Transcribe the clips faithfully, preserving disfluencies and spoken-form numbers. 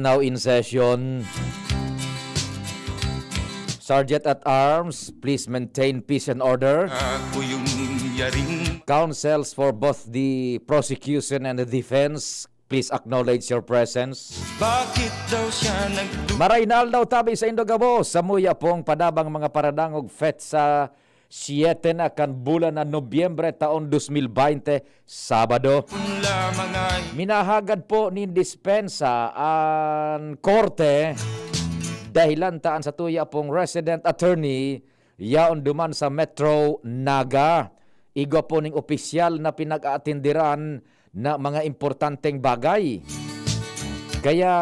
Now in session. Sergeant at Arms, please maintain peace and order. Ako yung yaring Counsels for both the prosecution and the defense, please acknowledge your presence. Bakit daw siya nagdu- Maray na aldaw tabi sa Indogabo, samuya pong padabang mga paradangog fetsa siyete na kan bulan na Nobyembre taon dos mil baynte, Sabado. Minahagad po nin dispensa an korte dahilan ta an satuya pong resident attorney yaon duman sa Metro Naga. Igwa po ning opisyal na pinag-aatindiran na mga importanteng bagay. Kaya,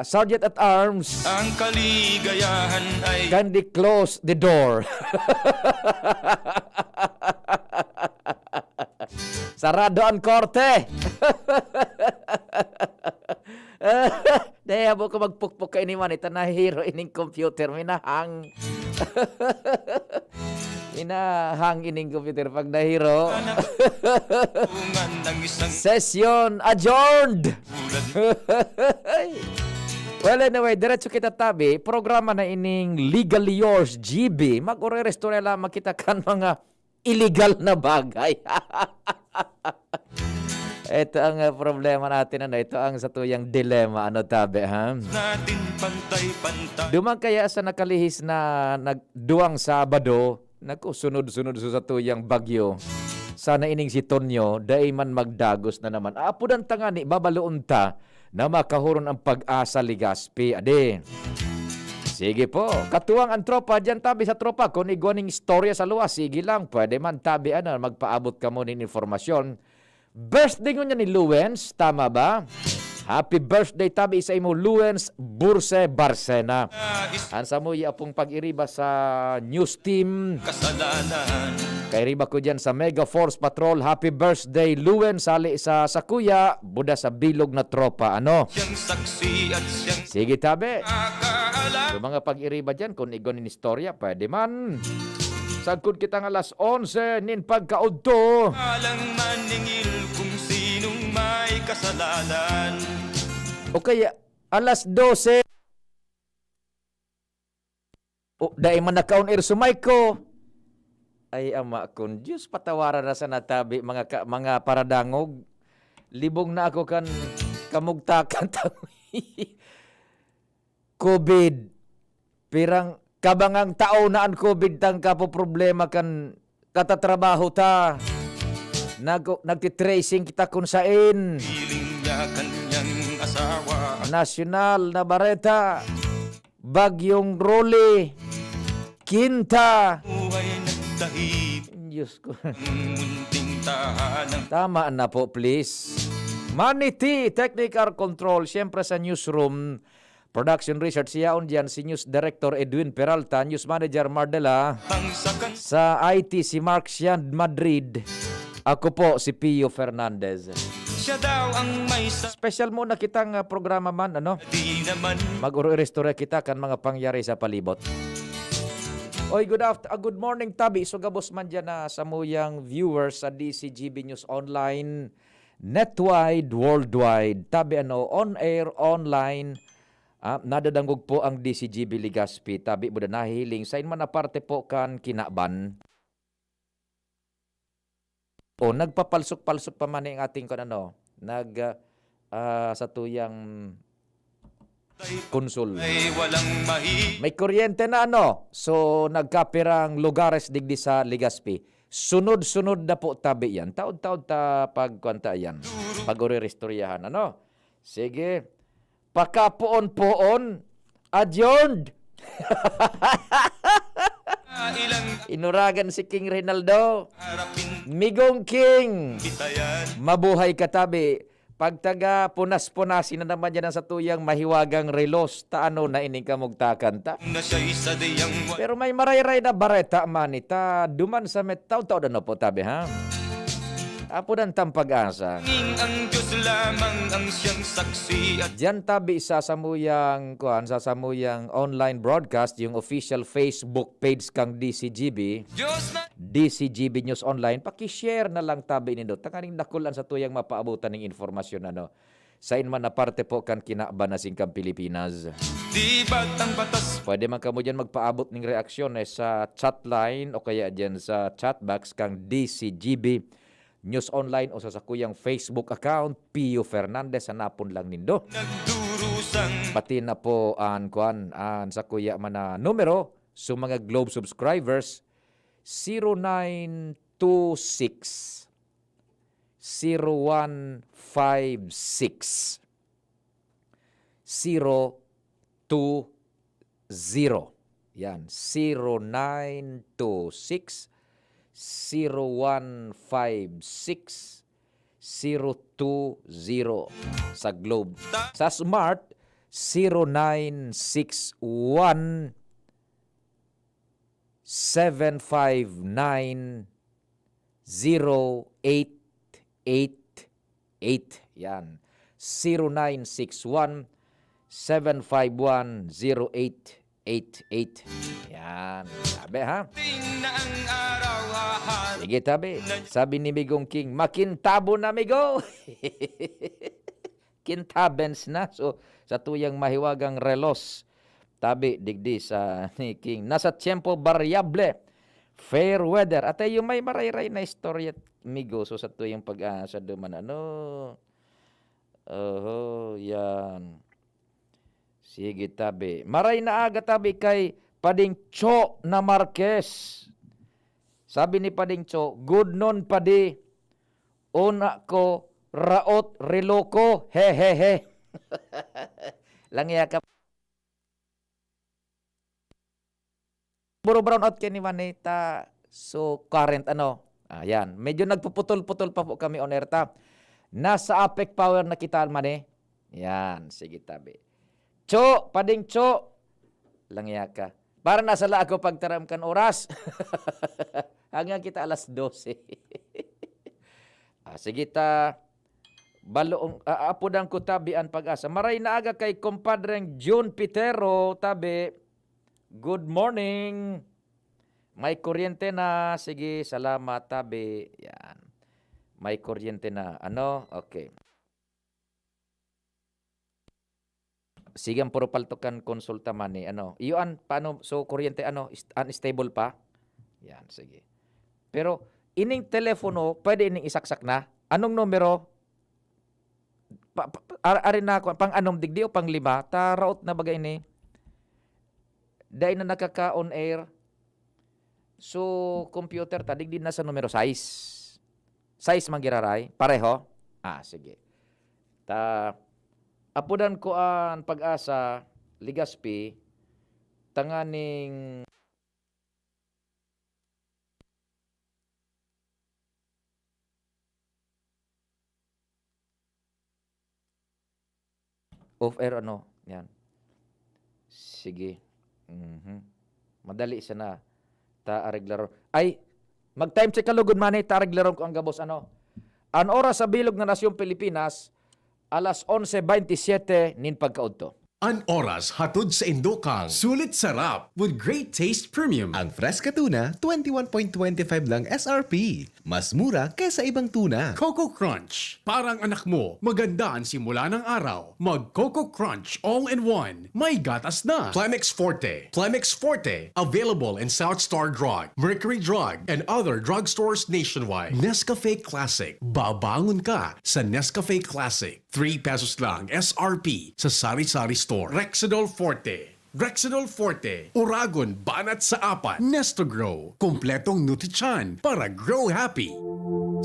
Sergeant at Arms, ang kaligayahan ay kindly close the door. Sarado ang korte. Dahil habo ko magpukpok kaini man, ito nahihiro ining computer, minahang. Minahang ining computer pag nahiro. Session adjourned! Well, anyway, diretso kita tabi. Programa na ining Legally Yours, G B. Mag-ore-restorya lamang kita kan mga illegal na bagay. Ito ang, ah, problema natin, ano? Ito ang satuyang dilema, ano, tabi, ha? Natin pantay-pantay. Duman kaya sa nakalihis na nag-, duwang Sabado, naku, sunod-sunod sa satuyang bagyo. Sana ining si Tonyo, dai man magdagos na naman. Apudan ta ngani, babaloon ta na makahuron ang Pag-asa Legazpi, adi. Sige po. Katuwang ang tropa, diyan tabi sa tropa. Kung igwa ning istorya sa luwas, sige lang. Pwede man tabi, ano, magpaabot kamo nin informasyon. Birthday ngunyan ni Luwens, tama ba? Happy birthday tabi sa imo, Luwens Burse Barcena. An samuya pong pag-iriba sa news team. Kasalanan. Kairiba ko diyan sa Mega Force Patrol. Happy birthday, Luwens, sali sa sakuya, buda sa bilog na tropa, ano? Siyang saksi at siyang Sige, tabi. Nakakaalam. Yung mga pag-iriba diyan, kung igwa nin istorya, pwede man. Sagkod kitang alas onse nin pagkaudto. Alang maningil kung sinong may kasalanan. O kaya, alas dose. O, dai man naka-on air si mic ko. Ay, ama kon Diyos, patawaran na sana tabi, mga ka-, mga paradangog. Libong na ako kan kamugtakan ta. Covid. Pirang kabangang tao na an Covid tang kapoproblema kan katatrabaho ta. Nag-, nagtitracing kita kun saen. Feeling niya kanyang asawa. Nasyonal na bareta. Bagyong Rolly. Kinta. Buhay nagtahip. Diyos ko. Ang munting tahanan. Tama na po, please. Maniti Technical Control, siyempre sa newsroom, Production Research, yaon diyan si News Director Edwin Peralta, News Manager Mardela, sa I T si Mark Sian Madrid, ako po si Pio Fernandez. Siya daw ang may sa- Special muna kitang, ah, programa man, ano? Di naman. Mag-uro-istorya kita kan mga pangyari sa palibot. Oy, good aft-, ah, good morning, tabi. So, gabos man dyan na samuyang viewers sa D C G B News Online, netwide, worldwide. Tabi, ano, on air, online, Ah, nadadangog po ang D C G B Legazpi. Tabi mo na nahihiling. Sain man na parte po kan kinaban. O, nagpapalsok-palsok pa man ang ating kan ano, nag, ah, ah, sa tuyang konsul. Ay, walang mahi- May kuryente na ano. So, nagkapirang lugares digdi sa Legazpi. Sunod-sunod na po tabi yan. Taod-taod ta pagkwanta yan. Pag-uri-istoryahan, ano? Sige. Pakapoon-poon, adjourned. Inuragan si King Reynaldo. Migong King, mabuhay ka tabi. Pagtaga punas-punasin na naman yan ang satuyang mahiwagang relos. Ta ano na ining kamugtakan ta? Pero may marayray na bareta man ita. Duman sa met-, taod-taod ano po tabi, ha? Apo ng tampag-asa. Ang Diyos lamang ang siyang saksi at Diyan tabi sa samuyang, kuwan, sa samuyang online broadcast, yung official Facebook page kang D C G B, Diyos na D C G B News Online, paki-share na lang tabi nindo. Tanganing dakulan sa tuyang mapaabutan ng informasyon, ano. Sain man na parte po kan kinaban na singkang Pilipinas. Di ba't ang batas? Pwede man kamo diyan magpaabot ning reaksyon, eh, sa chat line o kaya diyan sa chat box kang D C G B News Online o sa sakuyang Facebook account, Pio Fernandez, hanapon lang nindo. Nagdurusang Pati na po an, kwan, an sakuya man na numero, so mga Globe subscribers, zero nine two six, zero one five six, zero two zero. Yan, zero nine two six, zero one five six, zero two zero. Sa Globe. Sa Smart, zero nine six one, seven five nine, zero eight eight eight. Yan. Zero nine six one, seven five one, zero eight eight eight. Yan. Sabi, ha? Tingnan ang araw, hahan. Sige, tabi. Sabi ni Migong King, "Makintabon na, Migo!" Kintabens na. So, sa tuyang mahiwagang relos, tabi, digdi sa ni King. Nasa tiyempo variable. Fair weather. At yung may marayray na istorya, Migo. So, sa tuyang pag-asa duman, ano? Oho, yan. Sige, tabi. Maray na aga, tabi, kay Pading Cho na Marquez. Sabi ni Pading Cho, "Good noon, padi. Una ko, raot, reloko. Hehehe." Lang iya ka. Puro brown out kay ni Maneta. So, current, ano? Ayan. Medyo nagpuputol-putol pa po kami on air ta. Nasa APEC Power na kita, Mane. Yan. Sige, tabi. Cho! Pading Cho! Lang iya ka. Para nasala ako pagtaram kan oras. Hanggang kita alas dose. Ah, sige ta. Baloong, ah, apodan ko tabi an Pag-asa. Maray na aga kay kumpadreng Jun Pitero, tabi. Good morning. May kuryente na. Sige, salamat, tabi. Yan. May kuryente na. Ano? Okay. Sige, ang puro paltokan konsulta man eh. Ano? Iyo an, paano? So, kuryente, ano? Ist-, unstable pa? Yan, sige. Pero, ining telepono, pwede ining isaksak na? Anong numero? Pa, pa, pa, ar-, ari na ako, pang anom digdi o pang lima? Ta raot na baga ini. Dai na nakaka-on air. So, computer ta, digdi na sa numero sais. Sais man giraray? Pareho? Ah, sige. Ta, apodan ko an Pag-asa, Legazpi, tanganing off air, ano? Yan. Sige. Mhm. Madali sana. Ta areglaron. Ay, mag-time check ka lugod, Manny. Ta areglaron ko ang gabos, ano? An oras sa bilog na nasyong Pilipinas, alas onse bentisiete nin pagkaudto. An oras hatod saindo kan Sulit Sarap with Great Taste Premium. Ang Fresca Tuna, twenty-one point twenty-five lang S R P. Mas mura kaysa ibang tuna. Coco Crunch, parang anak mo, maganda ang simula ng araw. Mag Coco Crunch all-in-one, may gatas na. Plemex Forte, Plemex Forte, available in South Star Drug, Mercury Drug, and other drugstores nationwide. Nescafe Classic, babangon ka sa Nescafe Classic. Three pesos lang S R P sa sari-sari store. Rexidol Forte, Rexidol Forte, Oragon, banat sa apat. Nestogrow, kompletong nutritsan para grow happy.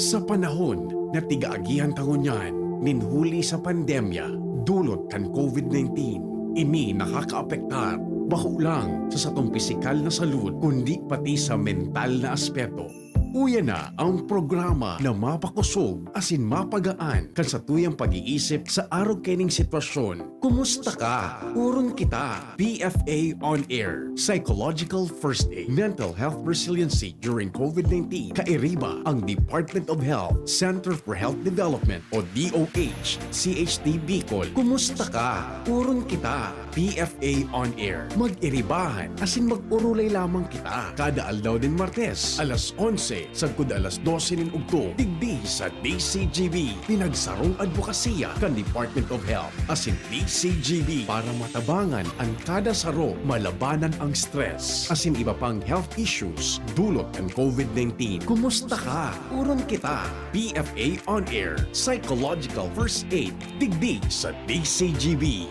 Sa panahon na tigaagihan ta ngunyan nin huli sa pandemya dulot kan COVID nineteen, ini nakakaapektar bako lang sa satong pisikal na salud, kundi pati sa mental na aspeto. Uya na ang programa na mapakosog asin mapagaan kan satuyang pag-iisip sa arog kaining sitwasyon. Kumusta ka? Oron kita. P F A On Air, Psychological First Aid, Mental Health Resiliency during COVID nineteen. Kairiba ang Department of Health, Center for Health Development o D O H, C H D Bicol. Kumusta ka? Oron kita. P F A On Air. Mag-iribahan asin mag-orolay lamang kita. Kada aldaw nin Martes, alas onse Sagkod alas dose nin ugto, digdi sa D C G B, pinagsarong adbokasiya kan Department of Health asin D C G B para matabangan an kada saro, malabanan ang stress asin iba pang health issues dulot kan COVID nineteen. Kumusta ka? Oron kita. P F A On Air, Psychological First Aid, digdi sa D C G B.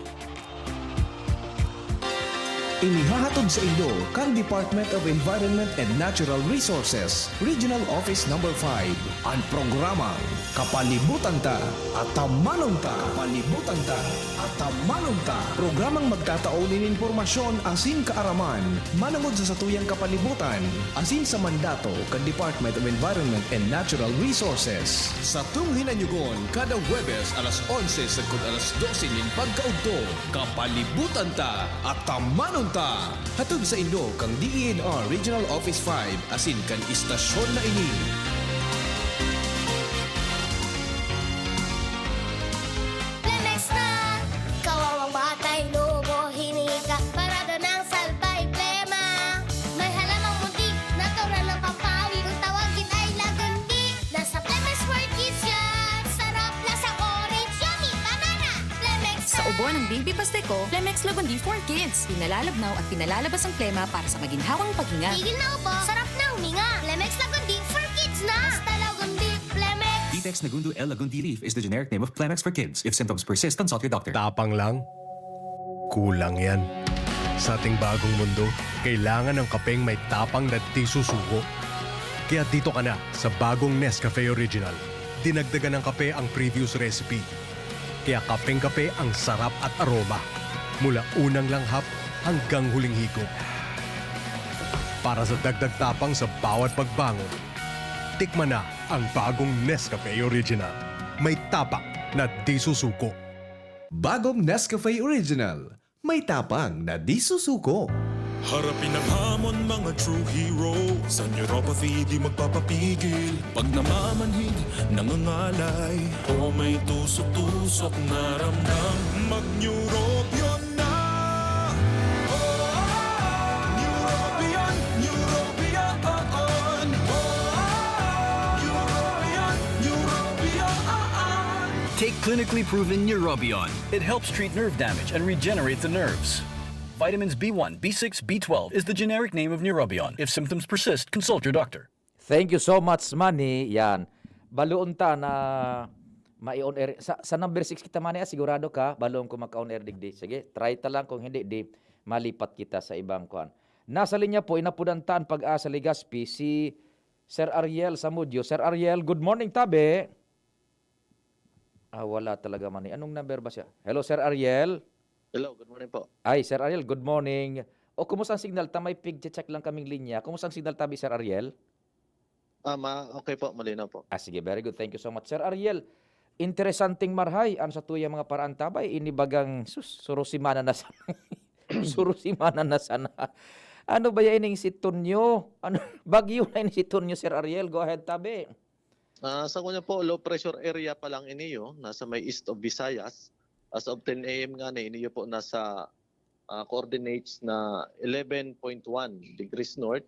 Inihahatod saindo kan Department of Environment and Natural Resources, Regional Office Number five, an programang Kapalibutan Ta, Atamanon Ta. Kapalibutan Ta, Atamanon Ta. Programang magtatao nin impormasyon asin kaaraman manongod sa satuyang kapalibutan asin sa mandato kan Department of Environment and Natural Resources. Satong hinanyugon kada Huwebes alas onse sagkod alas dose nin pagkaugto. Kapalibutan Ta, Atamanon Ta! Hatod saindo kan D E N R Regional Office five asin kan istasyon na ini. Flemex na! Kawawang batay, lobo, hiningi ka, parada ng salbay, plema. May halamang muntik, natural na pampawi, kung tawagin ay lagundi. Nasa Flemex for Kids yan! Sarap, lasang orange, yummy, banana! Flemex Sa na! Ubo ng Baby Pasteco, Flemex Lagundi for Kids. Pinalalabnaw at pinalalabas ang plema para sa maginhawang paghinga. Tigil na ubo, sarap na huminga. Flemex Lagundi for Kids na! Basta Lagundi, Flemex! Vitex Nagundo L Lagundi Leaf is the generic name of Flemex for Kids. If symptoms persist, consult your doctor. Tapang lang? Kulang yan. Sa ating bagong mundo, kailangan ng kapeng may tapang na di susuko. Kaya dito ka na sa bagong Nescafe Original. Dinagdagan ng kape ang previous recipe. Kaya kapeng-kape ang sarap at aroma. Mula unang langhap hanggang huling higop. Para sa dagdag tapang sa bawat pagbangon, tikman na ang bagong Nescafe Original. May tapang na di susuko. Bagong Nescafe Original. May tapang na di susuko. Harapin ang hamon, mga true hero. Sa neuropathy, di magpapapigil. Pag namamanhid, nangangalay, o may tusok-tusok na ramdam, mag-Neurobion na! Oh, Neurobion, Neurobion, oh, oh. Neurobion, Neurobion, oh, oh. Take clinically proven Neurobion. It helps treat nerve damage and regenerate the nerves. Vitamins B one, B six, B twelve is the generic name of Neurobion. If symptoms persist, consult your doctor. Thank you so much, Manny. Yan. Baloon ta na mai-on air. Sa, sa number six kita, Manny, ah, sigurado ka, baloon ko maka-on air digdi. Sige, try ta lang. Kung hindi, di malipat kita sa ibang kuan. Nasa linya po, inapudan ta an Pag-asa Legazpi, si Sir Ariel Samudio. Sir Ariel, good morning, tabi. Ah, wala talaga, Manny. Anong number ba siya? Hello, Sir Ariel? Hello, good morning po. Ay, Sir Ariel, good morning. O, kumusta ang signal? Ta, may pig-check lang kaming linya. Kumusta ang signal tabi, Sir Ariel? Ah, ma-, okay po, malinaw po. Ah, sige, very good. Thank you so much, Sir Ariel. Interesanting marhay, ano sa tuyang mga paraan tabay, ini bagang, sus, suro semana na sana. Suro semana na sana. Ano ba yan, ining si Tonyo? Ano, bagyo na ini si Tonyo, Sir Ariel? Go ahead, tabi. Ah, sa kunya po, low pressure area pa lang iniyo, nasa may east of Visayas. As of ten A M nga na, iniyo po nasa, ah, coordinates na eleven point one degrees north,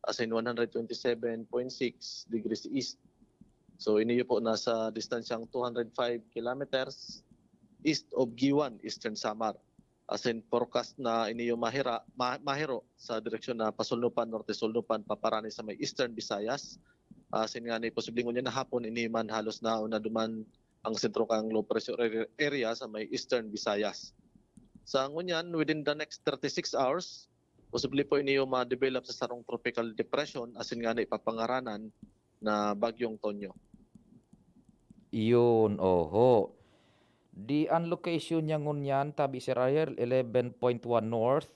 as in one hundred twenty-seven point six degrees east. So, iniyo po nasa distansyang two hundred five kilometers east of Guiuan, Eastern Samar. As in, forecast na iniyo mahira, ma-, mahiro sa direksyon na pasulnupan, norte-sulnupan, paparani sa may Eastern Visayas. As in nga ni, posibleng ngunyan na hapon, ini man halos nauna duman ang sentro kang low pressure area, area sa may Eastern Visayas. Sa ngunyan, within the next thirty-six hours, posible po iniyo ma-develop sa sarong tropical depression, asin nga na ipapangaranan na Bagyong Tonyo. Yun, oho. Di an location niya ngunyan, tabi, Sir Ariel, eleven point one north,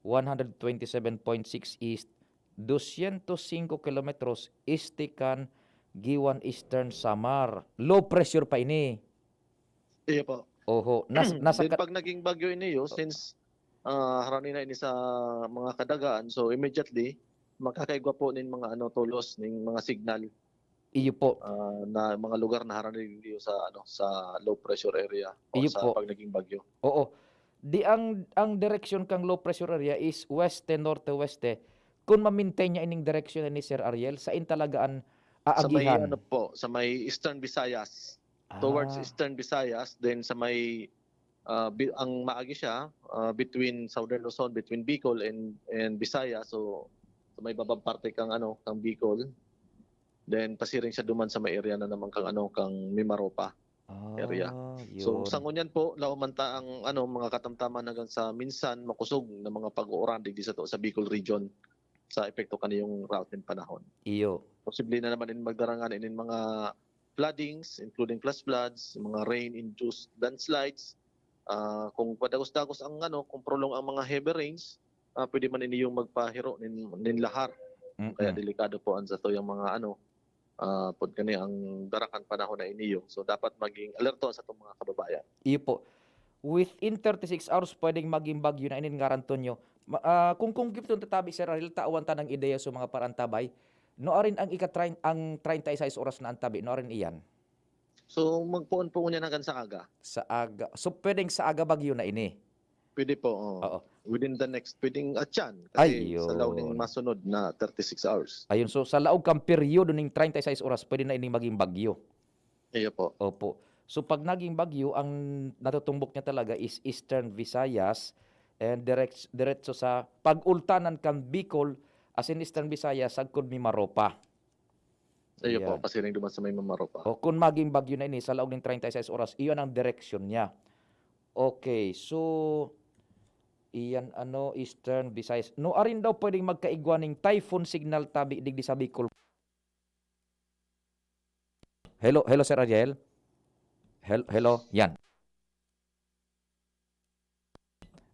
one hundred twenty-seven point six east, dosyentos singko kilometros este kan Guiuan, Eastern Samar. Low pressure pa ini. Iyo po. Oho. Nas-, nasa Then ka- pag naging bagyo ini, yo, Oh. since, ah, harani na ini sa mga kadagaan, so immediately, makakaigwa po nin mga, ano, tolos, ning mga signal. Iyo po. Ah, na mga lugar na harani ninyo sa, ano, sa low pressure area o Iyo sa po. pag naging bagyo. Oo. Di ang, ang direksyon kang low pressure area is weste, norte-weste. Kung ma-maintain niya ining direksyon ni Sir Ariel, sain talaga an Sa may aagihan? ano po, sa may Eastern Visayas. Towards Ah. Eastern Visayas, then sa may, ah, bi-, ang maagi siya, ah, between Southern Luzon, between Bicol and, and Visayas. So, sa may babang parte kang, ano, kang Bicol. Then, pasiring siya duman sa may area na naman kang, ano, kang Mimaropa area. Ah, So, yun. sa ngunyan po, laom man ta ang, ano, mga katamtaman hanggang sa minsan makosog na mga pag-uuran digdi sato sa Bicol region sa epekto kaniyong route nin panahon. Iyo. Posible na naman in magdara ngani nin mga floodings, including flash floods, mga rain-induced landslides. Ah, kung padagos-dagos ang, ano, kung prolong ang mga heavy rains, ah, pwede man ini yung magpahiro nin, nin lahar. Kaya Mm. delikado po ang satuyang mga, ano, ah, pod kani ang dara kan panahon na iniyo. So, dapat maging alerto ang satong mga kababayan. Iyo po. Within thirty-six hours, pwedeng maging bagyo na inin ngaran, Tonyo. Ma-, ah, kung, kung gipton tatabi, Sir Ariel, tawan ta ng ideya sa mga paraantabay. No, arin ang ika-train-, ang treinta y seis oras na antabi, no, arin iyan? So, magpoon po ngunyan hanggang sa aga. Sa aga. So, pwedeng sa aga bagyo na ini? Pwede po, oo. Oo. Within the next, pwedeng atyan. Kasi Ay, sa laog ning yun. masunod na thirty-six hours. Ayun, so sa laog kang peryodo ning treinta y seis oras, pwede na ining maging bagyo. Iyo po. Opo. So, pag naging bagyo, ang natutumbok niya talaga is Eastern Visayas and direct, diretso sa pag-ultanan kan Bicol, as in Eastern Visayas, sagkod Mimaropa. Iyo po, Ayan. pasiring duman sa may Mimaropa. O, kung maging bagyo na ini, sa laog ning treinta y seis oras, iyon ang direksyon niya. Okay, so, iyan ano, Eastern Visayas. No, arin daw pwedeng magkaigwa ning typhoon signal tabi digdi sa Bicol? Hello, hello, Sir Ariel? Hel-, hello? Yan.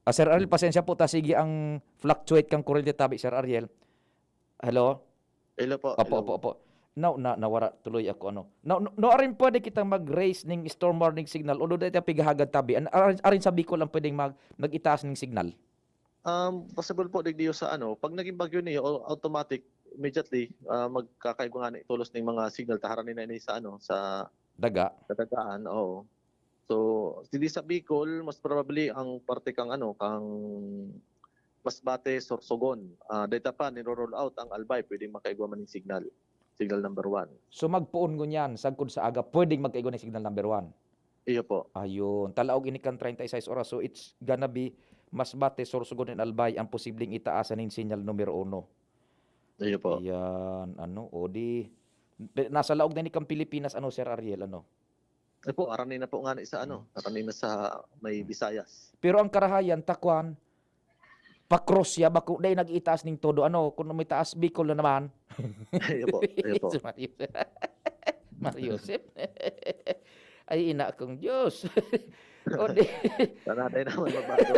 Ah, Sir Ariel, pasensya po ta, sige ang fluctuate kang kurente tabi, Sir Ariel. Hello? Hello po, Opo, hello. opo, opo. Now, na, nawara tuloy ako, ano. Now, no, no, arin pwede kitang mag-raise ning storm warning signal, although dahil pigahagad tabi, an-, arin, arin sa Bicol ang pwedeng mag, mag-itaas ning signal? Um, possible po, digdi sa ano, pag naging bagyo niyo, au-, automatic, immediately, ah, magkakaiba nga na itulos ning mga signal, taharan na ini sa ano, sa Daga? sa dagaan, oo. So, digdi sa Bicol, most probably, ang parte kang ano, kang Masbate, Sorsogon. Ah, data pa, niro-roll out ang Albay, pwedeng makaigwa man ning signal. Signal number one. So, magpoon ngunyan, sagkod sa aga, pwedeng magkaigwa ning signal number one? Iyo po. Ayun. Talaog ini kan treinta y seis oras. So, it's gonna be Masbate, Sorsogon, and Albay ang posibleng itaasan nin sinyal numero uno. Iyo po. Ayan. Ano, o di, pe-, nasa laog na ini kan Pilipinas, ano, Sir Ariel, ano? Eh po, arani na po nga na sa, ano, Hmm. arani na sa may Hmm. Visayas. Pero ang karahayan, takwan, pa-cross siya, bako, dai nag-itaas ning todo. Ano, kung may taas, Bicol na naman. Iyo po, iyo po. Si Mario, Mario Joseph. Ay, ina kong Diyos. O di. Sana dai naman magbago.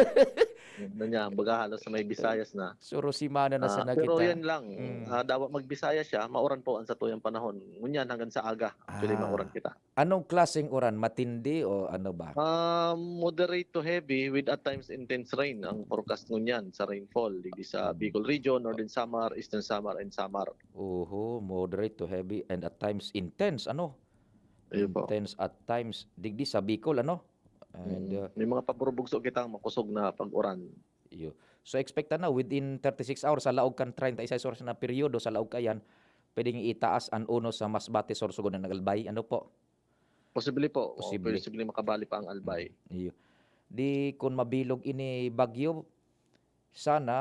Ano niya, baga halos sa may Visayas na. Suro si Mana na Ah, sana pero kita. yan lang, Mm. ah, dawa magbisaya siya, mauran po ang satuyang panahon. Ngunyan hanggang sa aga, actually, Ah. mauran kita. Anong klaseng uran? Matindi o ano ba? Ah, moderate to heavy with at times intense rain ang forecast ngunyan sa rainfall. Digdi sa Mm. Bicol Region, Northern Samar, Eastern Samar, and Samar. Oho, moderate to heavy and at times intense, ano? Ayun po. Intense at times. Digdi sa Bicol, ano? And, Mm. uh, May mga paburubugso kitang makusog na pag-uran. Iyo. So, expect na within thirty-six hours, sa laog kan treinta y seis oras na peryodo, sa laog kayan, pwedeng itaas an uno sa Masbate, Sorsogon, and Albay. Ano po? Posible po. O, Posible. posible makabali pa ang Albay. Mm, iyo. Di kun mabilog ini bagyo, sana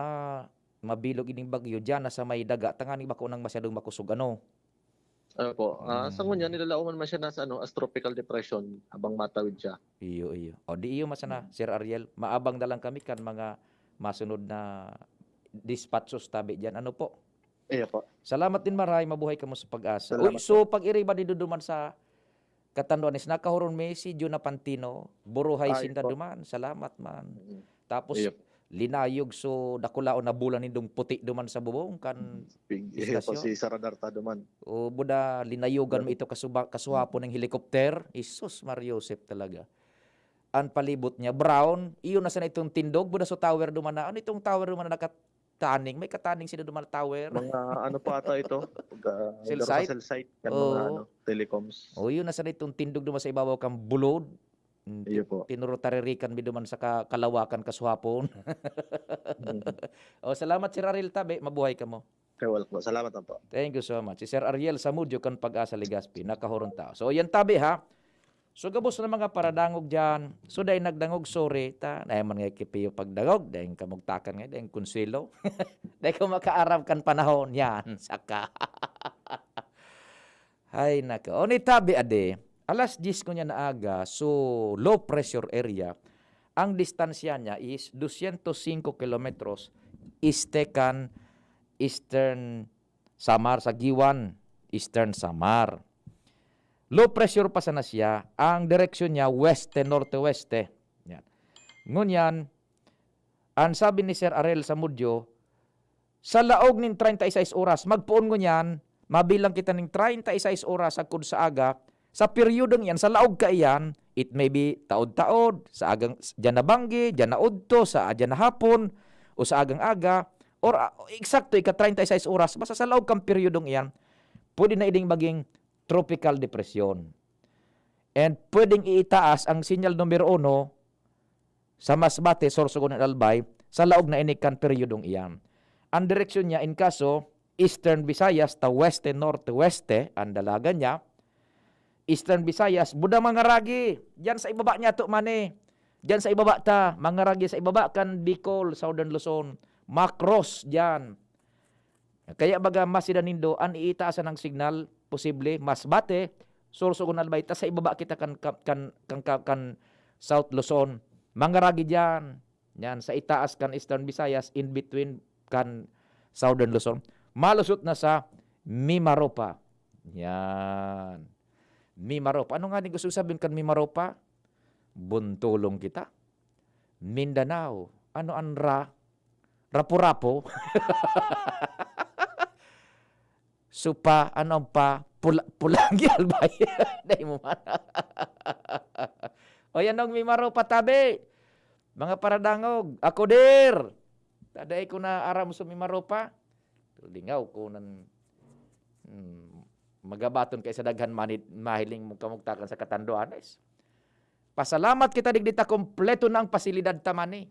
mabilog ining bagyo diyan na sa may daga, tanganing bako nang masyadong makusog, ano? Opo. Ah, sa Mm. ngunyan, nilalaoman man siya na sa, ano, as tropical depression habang matawid siya. Iyo, iyo. O, di iyo man sana, Mm. Sir Ariel. Maabang na lang kami kan mga masunod na dispatches tabi diyan. Ano po? Iyo po. Salamat din, Maray. Mabuhay kamo sa pag-asa. Uy, Salamat so, po. pag-iriba di duduman sa Catanduanes, nakahuron mi si Juna Pantino. Buruhay Ay, sinda po. duman. Salamat man. Mm. Tapos, Iyo. linayog so dakulaon na bola nindong puti duman sa bubong kan Pig-, iyo po, istasyon. si Saradarta duman. O, buda, linayogan mo Grabe. ito kasuba-, kasuhapon Mm. ng helicopter. Isus, Mario Joseph talaga. Ang palibot niya, brown. Iyon na sana itong tindog. Buda so tower duman na. Ano itong tower duman na nakataning? May kataning sila duman na tower. Mga ano pa ata ito? Pag, ah, Cell Darpa site? cell site. Yan mga Oo. ano, telecoms. O, yun na sana itong tindog duman sa ibabaw kang bulod. Mm, Iyo ti po. tinurutaririkan mi duman sa ka kalawakan kasuhapon. Mm. Oh, salamat, Sir Ariel Tabe, mabuhay kamo. Kay wala po. Salamat lang po. Thank you so much. Si Sir Ariel Samudyo kan Pag-asa Legazpi, nakahuron ta. So, yan tabi ha. So, gabos na mga paradangog diyan. So, dai nagdangog, sorry ta. Dai man nga kipiyo pagdangog, dai kamugtakan nga, dai konsuelo. Dai ko makaaram kan panahon yan. Saka. Ay, nako. O, ni tabi ade, alas diyes ko niya na aga, so low pressure area. Ang distansya niya is dosyentos singko kilometros este kan Eastern Samar, sa Guiuan, Eastern Samar. Low pressure pa sana siya, ang direksyon niya weste-norte-weste. Yan. Ngunyan, ang sabi ni Sir Ariel Samudyo, sa laog nin treinta y seis oras, magpoon ngunyan, mabilang kita ning treinta y seis oras sagkod sa aga, sa peryodong iyan, sa laog kaiyan, it may be taod-taod, sa agang, diyan na banggi, diyan na udto, sa diyan na hapon, o sa agang aga, or, ah, eksakto ika treinta y seis oras, basta sa laog kan peryodong iyan, pwede na ining maging tropical depression. And pwedeng iitaas ang sinyal numero uno sa Masbate, Sorsogon and Albay, sa laog na ini kan peryodong iyan. Ang direksyon niya, in kaso, Eastern Visayas, ta weste-norte-weste ang dalagan niya. Eastern Visayas, Budang Mangaragi, diyan sa ibaba niya to man eh. Diyan sa ibaba ta, Mangaragi sa ibaba kan Bicol, Southern Luzon, Macros, diyan. Kaya baga, masida nindo an iitaas ng signal, posible, Masbate, Sorsogon, Albay, ta sa ibaba kita kan, kan, kan, kan, kan South Luzon, Mangaragi diyan. Yan, sa itaas kan Eastern Visayas, in between kan Southern Luzon. Malusot na sa Mimaropa. Yan. Mimaropa. Ano nga ni gusto sabihin kan Mimaropa? Buntulong kita. Mindanao. Ano ang ra? Rapu-rapu. Supa, ano ang pa? Pula-, pulangi, albay. Dai mo man. O yan, ang Mimaropa tabi. Mga paradangog, ako dir. Taday ko na aram sa Mimaropa. Lingaw ko nan, hmm, magabaton kay sa daghan manid-, mahiling mong kamugtakan sa Catanduanes. Pasalamat kita digdi ta kompleto na ang pasilidad ta man eh.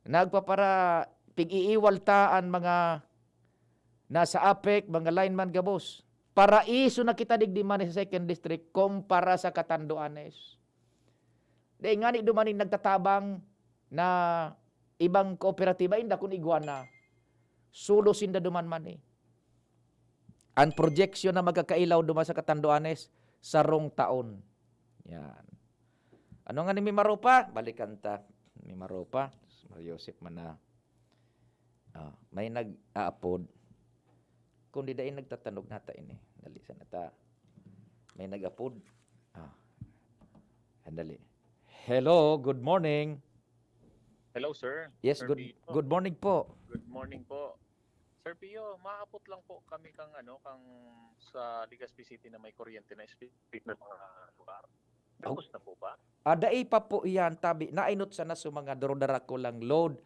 Nagpapara-, pig-iiwal ta an mga nasa APEC, mga lineman gabos. Paraiso na kita digdi man sa Second District kumpara sa Catanduanes. Dai ngani duman nin nagtatabang na ibang kooperatiba, inda kun igwa na. Solo sinda duman man eh. Ang projection na magkakailaw duman sa Catanduanes, sarong taon. Yan. Ano nga ni Mimaropa? Balikan ta. Mimaropa. Mario Joseph man na. Ah, may nag-aapod. Kung di dai nagtatanog nata ini. Dali sana ta. May nag-apod. Ah. Sandali. Hello, good morning. Hello, sir. Yes, Sir good, Pio. Good morning po. Good morning po. Sir Pio, maapot lang po kami kang, ano, kang sa Legazpi City na may kuryente na specific na mga lugar. Oh. Tapos na po ba? Ah, dai pa po iyan, tabi. Nainot sana sa mga durodarakulang load.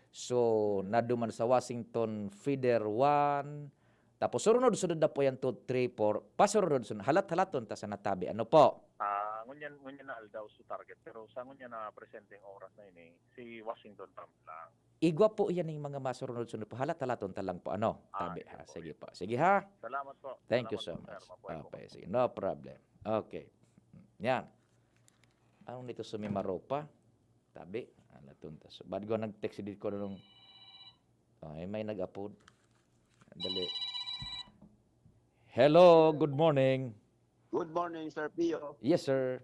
So, naduman sa Washington Feeder one. Tapos, surunod-sunod na po yan, two, three, four. Pasurunod-sunod. Halat-halaton ta sana, tabi. Ano po? Ah, ngunyan, ngunyan na aldaw sa target. Pero sa ngunyan na presenteng oras na ini, si Washington Trump lang. Igwa po yan yung mga masurunod-sunod po. Halat-halaton ta lang po. Ano? Ah, Tabi, sige ha? po. Sige po. Sige, ha? Salamat po. Thank you Salamat so po, sir. much. Mabuhay po. Okay, sige. No problem. Okay. Yan. Ano nito sa Mimaropa? Tabi. Ano, tuntas. Ba't ko nag-text dito ko nung, ay, may nag-apod. Dali. Hello, good morning. Good morning, Sir Pio. Yes, sir.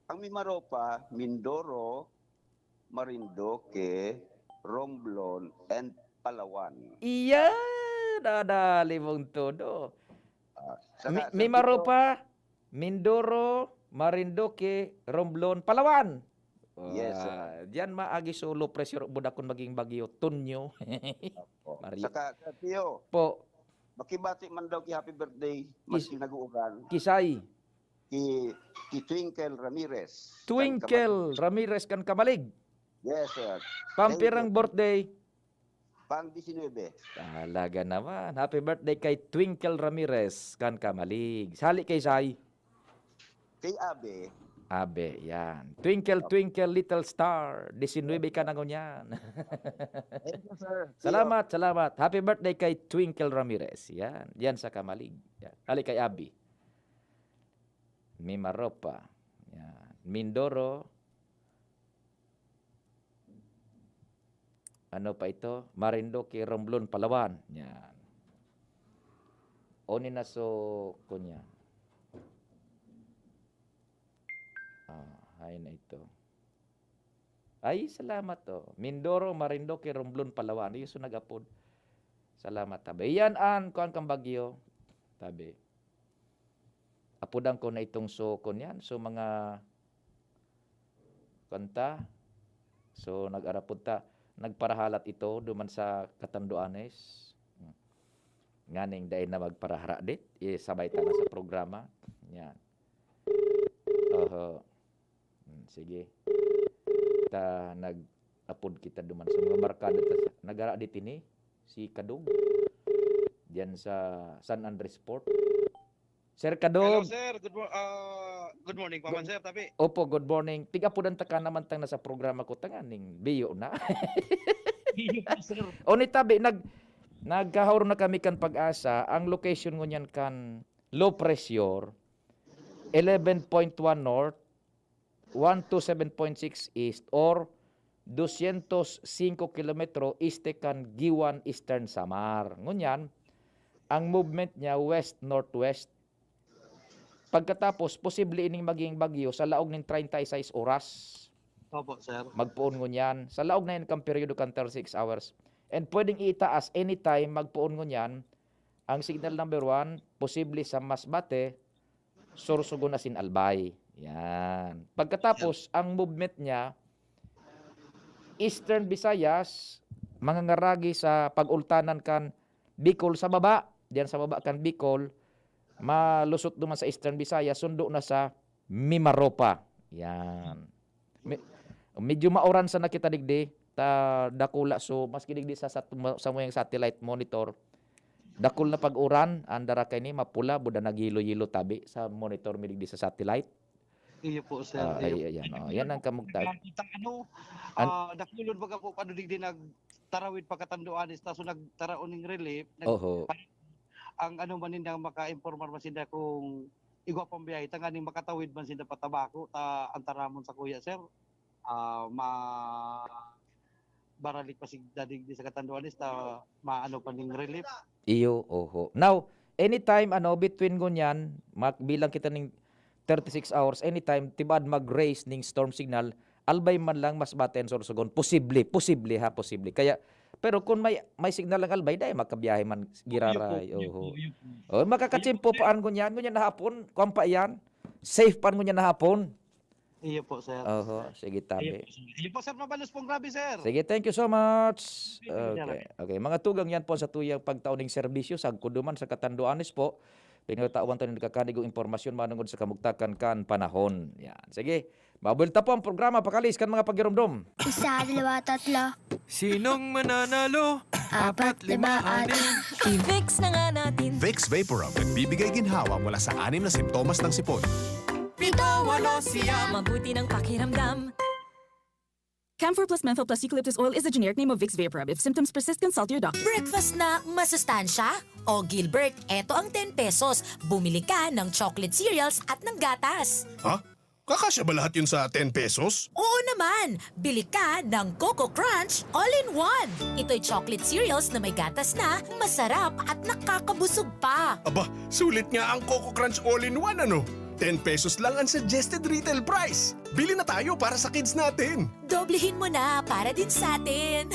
Ang Mimaropa, Mindoro, Marinduque, Romblon, and Palawan. Iya, nadali mong todo. Ah, saka, Mi-, Sir Mimaropa, Mindoro, Marinduque, Romblon, Palawan. Yes, sir. Ah, diyan maagi solo pressure budakon maging bagyo, Tonyo. Opo. Mario. Saka, Sir Pio, Po. makibati man daw ki happy birthday, Kis-, maski nag-uulan. kisay? Ki, ki Twinkle Ramirez, kan Twinkle Kamalig. Ramirez kan Kamalig. Yes, sir. Pampirang Thank you. birthday? Pang disinebe. Talaga naman. Happy birthday kay Twinkle Ramirez kan Kamalig. Sali kay Sai. Kay Abe, Abe, yan. Twinkle, twinkle, little star. Disinuybe ka na ngunyan. Thank you, sir. Salamat, salamat. Happy birthday kay Twinkle Ramirez. Yan. Yan sa Kamalig. Yan. Ali kay Abi. Mimaropa. Yan. Mindoro. Ano pa ito? Marinduque, Romblon, Palawan. Yan. Oni na so, kunya. Ah, hay na ito. Ay, salamat to. Mindoro, Marinduque, Romblon, Palawan. Iyo so nag-apod. Salamat, tabi. Yan an kuan kan bagyo. Tabi. Apodan ko na itong so, kuan yan. So, mga kanta. So, nag-arapod ta. Nagparahalat ito duman sa Catanduanes. Hmm. Nganing dai na magparaharadit, isabay ta na sa programa. Yan. Oho. Hmm, sige. Ta nag-apod kita duman sa mga barkada ta sa, nagharadit ini si Kadog. Diyan sa San Andres Port. Sir Hello, Kadog. Sir. Good, mo- ah, good morning pa man, Sir Tabi. Opo, good morning. Tig-apodan ta ka naman tang nasa programa ko, tanganing biyo na. Iyo po, Sir. O ni tabi, nag nagkahawor na kami kan Pag-asa. Ang location ngunyan kan low pressure, eleven point one north, one two seven point six east, or dosyentos singko kilometro este kan Guiuan, Eastern Samar. Ngunyan, ang movement niya west-northwest. Pagkatapos, posible ining maging bagyo sa laog nin treinta y seis oras. Opo, Sir. Magpoon ngunyan. Sa laog na yan kan peryodo kan thirty-six hours. And pwedeng itaas anytime, magpoon ngunyan. Ang signal number one, posible sa Masbate, Sorsogon asin Albay. Yan. Pagkatapos, ang movement niya, Eastern Visayas, mangangaragi sa pag-ultanan kan Bicol sa baba. Diyan sa baba kan Bicol, malusot duman sa Eastern Visayas, sundo na sa Mimaropa. Yan. Me- medyo mauran sana kita digdi. Ta dakula so, maski digdi sa sat- mo- samuyang satellite monitor, dakul na pag-uran, ang dara kaini mapula, buda naghilo-hilo tabi sa monitor mi digdi sa satellite. Iyo po, Sir. Ah, Iyo ay, ayan, oh, yan ang kamugtag. Ang ano, An- ah, dakulon baga po, ano digdi nagtarawid pa Catanduanes, ta so nagtaraon ning relief. Nag- Oho. Ang ano man nindang maka-informar man sinda kung igwa pang biyahe, tanganing makatawid man sinda pa Tabaco, ta ang taramon sa kuya, Sir. Ah, ma baralik pa si dadig di sa Catanduanes ta maano pa ning relief. Iyo, oho. Now, anytime, ano, between ngunyan, mak- bilang kita ning thirty-six hours, anytime, tibaad mag-raise ning storm signal, Albay man lang, Masbate and Sorsogon, posible, posible ha, posible. Kaya, pero kung may may signal ang Albay, dai makabiyahe man giraray. Iyo po, iyo Oho. po, iyo po. Oh, makakachimpo pa an ngunyan, ngunyan na hapon, kuwan pa iyan. Safe pa ngunyan na hapon. Iyo po, Sir. Oho, sige Iyo tabi. po, Sir. Iyo po, Sir. Mabalos pong grabe, Sir. Sige, thank you so much. Thank you, Sir. Okay. Okay, mga tugang, yan po sa tuyang pagtao ning serbisyo, sagkod duman sa Catanduanes po. Pinatawan tayo ng kakanigong impormasyon manungod sa kamugtakan kan panahon. Yan. Sige, mabuelta po ang programa, pakalis kan mga pagirumdom. Isa, dalawa, tatlo. Sinong mananalo? Apat, lima, anim. I-Vicks na nga natin. Vicks Vaporub nagbibigay ginhawa mula sa anim na simptomas ng sipon. Pito, walo, siyam. Mabuti ng pakiramdam. Camphor plus menthol plus eucalyptus oil is the generic name of Vicks Vaporub. If symptoms persist, consult your doctor. Breakfast na masustansya? O Gilbert, eto ang ten pesos. Bumili ka ng chocolate cereals at ng gatas. Ha? Kakasya ba lahat yun sa ten pesos? Oo naman! Bili ka ng Coco Crunch All-in-One. Ito'y chocolate cereals na may gatas na, masarap at nakakabusog pa. Aba, sulit nga ang Coco Crunch All-in-One, ano? Ten pesos lang ang suggested retail price. Bili na tayo para sa kids natin. Doblehin mo na para din sa atin.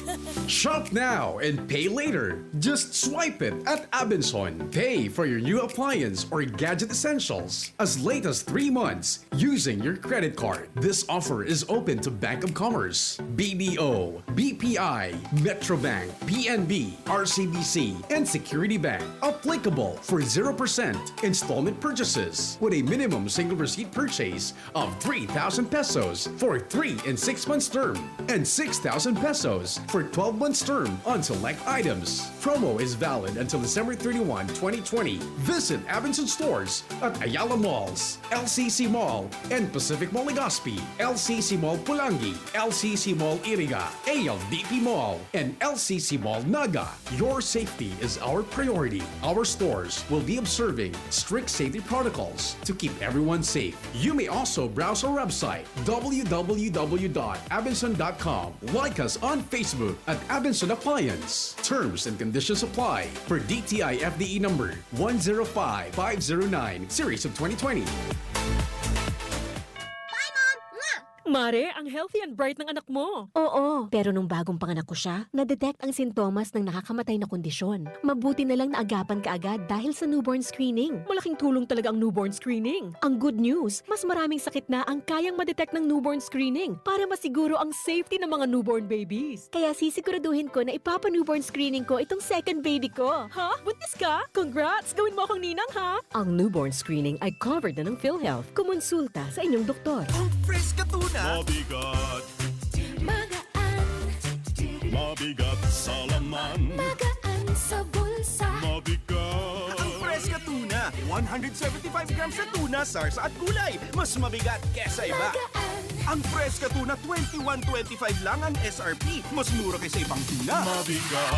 Shop now and pay later. Just swipe it at Abenson. Pay for your new appliance or gadget essentials as late as three months using your credit card. This offer is open to Bank of Commerce, B D O, B P I, Metrobank, P N B, R C B C, and Security Bank. Applicable for zero percent installment purchases with a minimum maximum single receipt purchase of three thousand pesos for three and six months term and six thousand pesos for twelve months term on select items. Promo is valid until December thirty-one, twenty twenty. Visit Abenson stores at Ayala Malls, L C C Mall, and Pacific Mall Legazpi, L C C Mall Pulangi, L C C Mall Iriga, A L D P Mall, and L C C Mall Naga. Your safety is our priority. Our stores will be observing strict safety protocols to keep everyone safe. You may also browse our website, w w w dot abenson dot com. Like us on Facebook at Abenson Appliance. Terms and conditions apply per D T I F D E number one zero five five zero nine, series of twenty twenty. Bye, Mom! Mwah! Mare, ang healthy and bright ng anak mo. Oo, pero nung bagong panganak ko siya, na-detect ang sintomas ng nakakamatay na kondisyon. Mabuti na lang naagapan ka agad dahil sa newborn screening. Malaking tulong talaga ang newborn screening. Ang good news, mas maraming sakit na ang kayang ma-detect ng newborn screening para masiguro ang safety ng mga newborn babies. Kaya sisiguraduhin ko na ipapa-newborn screening ko itong second baby ko. Ha? Buntis ka? Congrats! Gawin mo akong ninang, ha? Ang newborn screening ay covered na ng PhilHealth. Kumonsulta sa inyong doktor. Ang Fresca Tuna. Mabigat, Magaan, mabigat sa laman. Magaan sa bulsa. Mabigat. Ang Fresca Tuna. one hundred seventy-five grams na tuna, sarsa at gulay. Mas mabigat kesa iba. Magaan, Ang Fresca Tuna, twenty-one twenty-five lang ang S R P. Mas mura kaysa ibang tuna. Mabigat.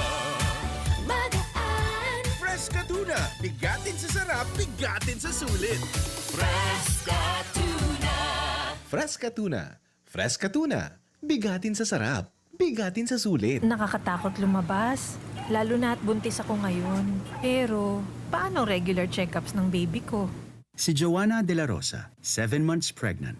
magaan. Fresca Tuna. Bigatin sa sarap, bigatin sa sulit. Fresca Tuna. Fresca Tuna. Fresca Tuna. Bigatin sa sarap. Bigatin sa sulit. Nakakatakot lumabas, lalo na at buntis ako ngayon. Pero, paano regular checkups ng baby ko? Si Joanna De La Rosa, seven months pregnant.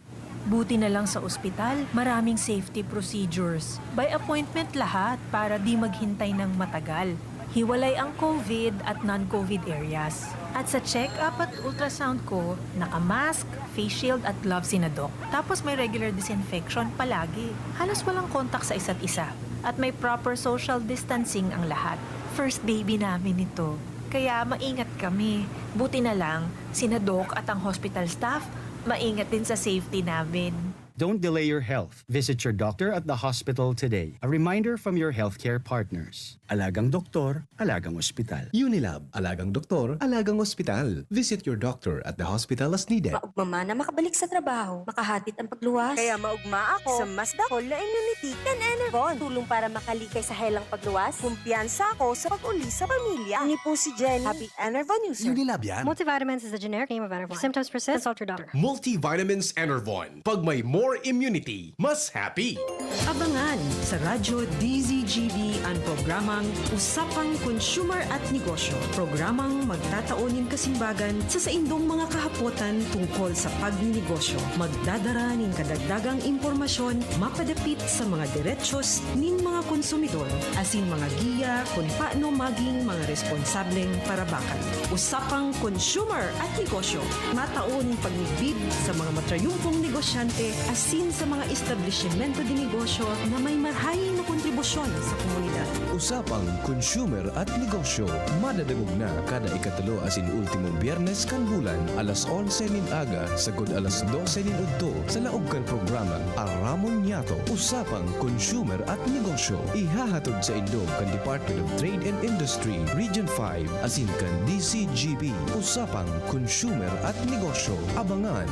Buti na lang sa ospital, maraming safety procedures. By appointment lahat para di maghintay ng matagal. Hiwalay ang COVID at non-COVID areas. At sa check-up at ultrasound ko, naka-mask, face shield at gloves si Doc. Tapos may regular disinfection palagi. Halos walang kontak sa isa't isa. At may proper social distancing ang lahat. First baby namin ito. Kaya maingat kami. Buti na lang, si Doc at ang hospital staff, maingat din sa safety namin. Don't delay your health. Visit your doctor at the hospital today. A reminder from your healthcare partners. Alagang doktor, alagang ospital. Unilab, alagang doktor, alagang ospital. Visit your doctor at the hospital as needed. Maugma man na makabalik sa trabaho, makahatid ang pagluwas. Kaya maugma ako sa mas dakul na immunity kan Enervon. Tulong para makalikay sa helang pagluwas. Kumpiyansa ako sa pag-uli sa pamilya. Ini po si Jenny. Happy Enervon user. Unilab yan. Multivitamins is a generic name of Enervon. If symptoms persist, consult your doctor. Multivitamins Enervon. Pag may more immunity, mas happy. Abangan sa Radyo D Z G B ang programang Usapang Consumer at Negosyo. Programang magtatao nin kasimbagan sa saindong mga kahapotan tungkol sa pagninegosyo. Magdadara nin kadagdagang impormasyon mapadapit sa mga derechos nin mga konsumidor, asin mga giya kun paano maging mga responsableng parabakan. Usapang Consumer at Negosyo. Matao nin pagmidbid sa mga matrayumpong negosyante asin sa mga establisimento de negosyo na may marahay na kontribusyon sa komunidad. Usapang Consumer at Negosyo. Madadangog na kada ikatulo asin ultimong Biyernes kan bulan, alas onse nin aga sagkod alas dose nin udto, sa laog kan programang Aramon Niyato. Usapang Consumer at Negosyo. Ihahatod saindo kan Department of Trade and Industry, Region five, asin kan D Z G B. Usapang Consumer at Negosyo. Abangan!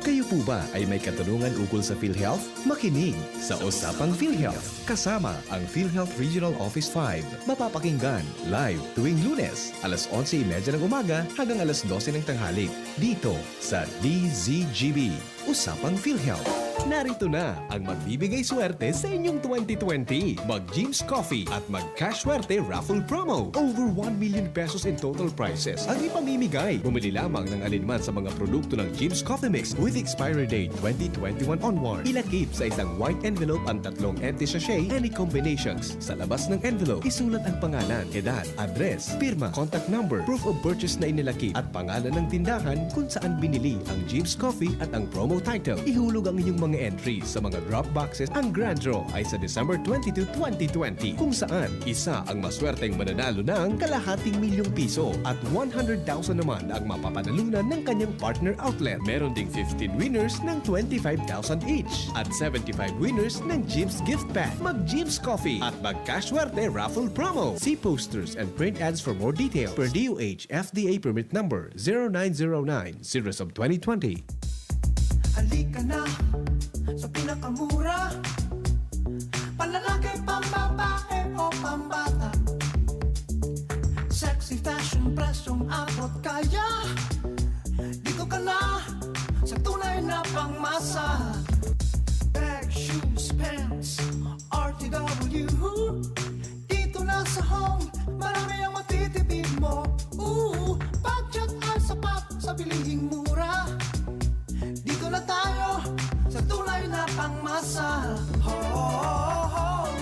Kayo po ba ay may katanungan ukol sa PhilHealth? Makinig sa Usapang PhilHealth, kasama ang PhilHealth Regional Office five. Mapapakinggan live tuwing Lunes, alas onse y media ng umaga hanggang alas dose ng tanghali, dito sa D Z G B. Usapang PhilHealth. Narito na ang magbibigay swerte sa inyong twenty twenty. Mag Jim's Coffee at mag Cash Swerte Raffle Promo. Over one million pesos in total prizes ang ipamimigay. Bumili lamang ng alinman sa mga produkto ng Jim's Coffee Mix with expiry date twenty twenty-one onward. Ilakip sa isang white envelope ang tatlong empty sachet, any combinations. Sa labas ng envelope, isulat ang pangalan, edad, address, pirma, contact number, proof of purchase na inilakip, at pangalan ng tindahan kung saan binili ang Jim's Coffee at ang promo title. Ihulog ang inyong Ang entry sa mga drop boxes, ang Grand Draw ay sa December twenty-two, twenty twenty, kung saan isa ang maswerteng mananalo ng kalahating milyong piso at one hundred thousand naman ang mapapanalunan ng kanyang partner outlet. Meron ding fifteen winners ng twenty-five thousand each at seventy-five winners ng Jim's Gift Pack. Mag Jim's Coffee at magkaswerte raffle promo. See posters and print ads for more details. Per D O H F D A permit number zero nine zero nine, series of twenty twenty. Halika na sa pinakamura. Panlalaki, pambabae o pambata. Sexy fashion, presyong abot kaya. Dito ka na sa tunay na pangmasa. Bag, shoes, pants, R T W. Dito na sa Home, marami ang matitipid mo. Ooh, budget ay sapat sa bilihing mura. Dito na tayo sa tunay na pangmasa. Home,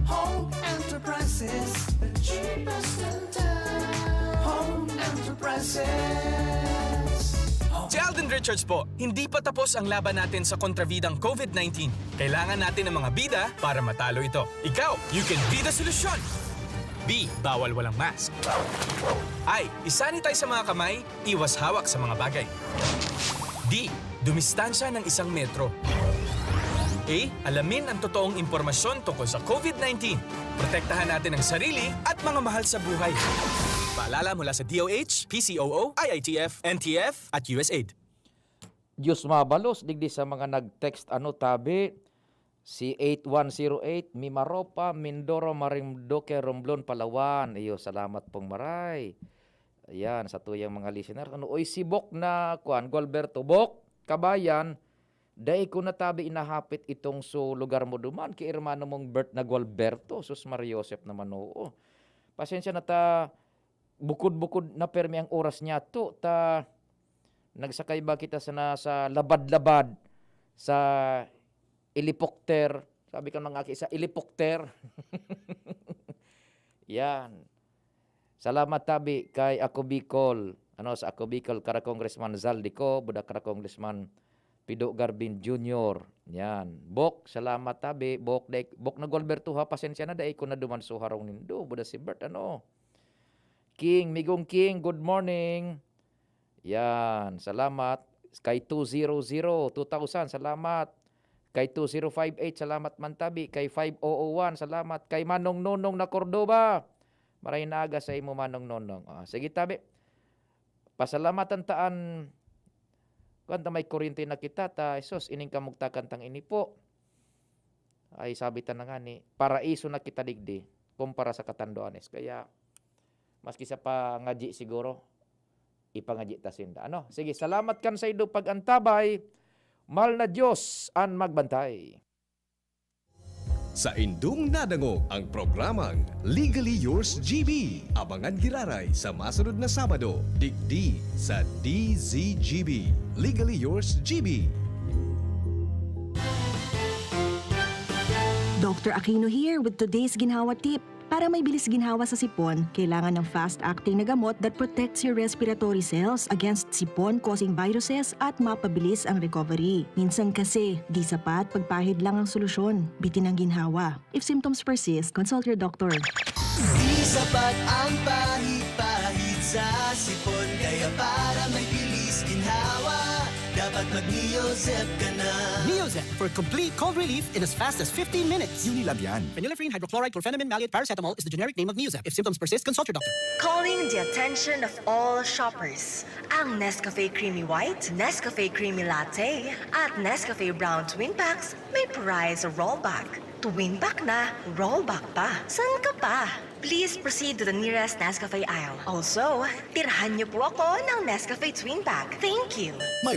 Home Enterprises, the cheapest in town. Home Enterprises. Si Alden Richards po, hindi pa tapos ang laban natin sa kontrabidang COVID nineteen. Kailangan natin ng mga bida para matalo ito. Ikaw, you can be the solusyon! B. Bawal walang mask. I. I-sanitize sa mga kamay, iwas hawak sa mga bagay. D. Dumistansya ng isang metro. A. Alamin ang totoong impormasyon tungkol sa COVID nineteen. Protektahan natin ang sarili at mga mahal sa buhay. Paalala mula sa D O H, P C O O, I I T F, N T F, at U S A I D. Diyos mabalos digdi sa mga nag-text ano tabi, si eight one zero eight, Mimaropa, Mindoro, Marinduque, Romblon, Palawan. Iyo, salamat pong maray. Ayan, sa tuyang mga listener. Ano, oy, si Bok na, kuan, Gualberto. Bok, kabayan, dai ko na tabi inahapit itong so lugar mo duman, ki hermano mong Bert na Gualberto. Sus, Maria Joseph naman, oo. Pasensya na ta, bukod-bukod na permi ang oras niya to. Ta, nagsakay ba kita sa, na, sa labad-labad, sa helicopter? Sabi ka mga aki, sa helicopter. Yan. Salamat tabi kay Ako Bicol. Ano, sa Ako Bicol, kara Congressman Zaldy Co, buda kara Congressman Pido Garbin Junior. Yan. Bok, salamat tabi. Bok, dai, Bok na Gualberto ha, pasensya na, dai ko na duman so harong nindo. Buda si Bert, ano? King, Migong King, good morning. Yan, salamat. Kay two zero zero, two thousand, salamat. Kay two zero five eight, salamat man tabi. Kay five oh oh one, salamat. Kay Manong Nonong na Cordova. Maray na aga sa imo, Manong Nonong. Ah, sige, tabi. Pasalamatan ta an, kuwan ta, may kuryente na kita, ta, Jesus, ining kamugtakan tang ini po. Ay, sabi ta na nga ni, paraiso na kita digdi, kumpara sa Catanduanes. Kaya, maski sa pangadyi siguro, ipangadyi ta sinda. Ano? Sige, salamat kan saindo pag-antabay. Mahal na Diyos an magbantay. Saindong nadangog ang programang Legally Yours G B. Abangan giraray sa masunod na Sabado, digdi sa D Z G B. Legally Yours G B. Doctor Aquino here with today's Ginhawa Tip. Para may bilis ginhawa sa sipon, kailangan ng fast-acting na gamot that protects your respiratory cells against sipon-causing viruses at mapabilis ang recovery. Minsan kasi, di sapat pagpahid lang ang solusyon. Bitin ang ginhawa. If symptoms persist, consult your doctor. Di sapat ang pahid-pahid sa sipon. Kaya para may bilis ginhawa, dapat mag-Neozep ka na. Neozep for complete cold relief in as fast as fifteen minutes. Unilab yan. Phenylephrine hydrochloride chlorphenamine maleate paracetamol is the generic name of Neozep. If symptoms persist, consult your doctor. Calling the attention of all shoppers. Ang Nescafe Creamy White, Nescafe Creamy Latte, at Nescafe Brown Twin Packs may prize rollback. Twin pack na, rollback pa. San ka pa? Please proceed to the nearest Nescafe aisle. Also, tirhan niyo po ako ng Nescafe Twin Pack. Thank you! May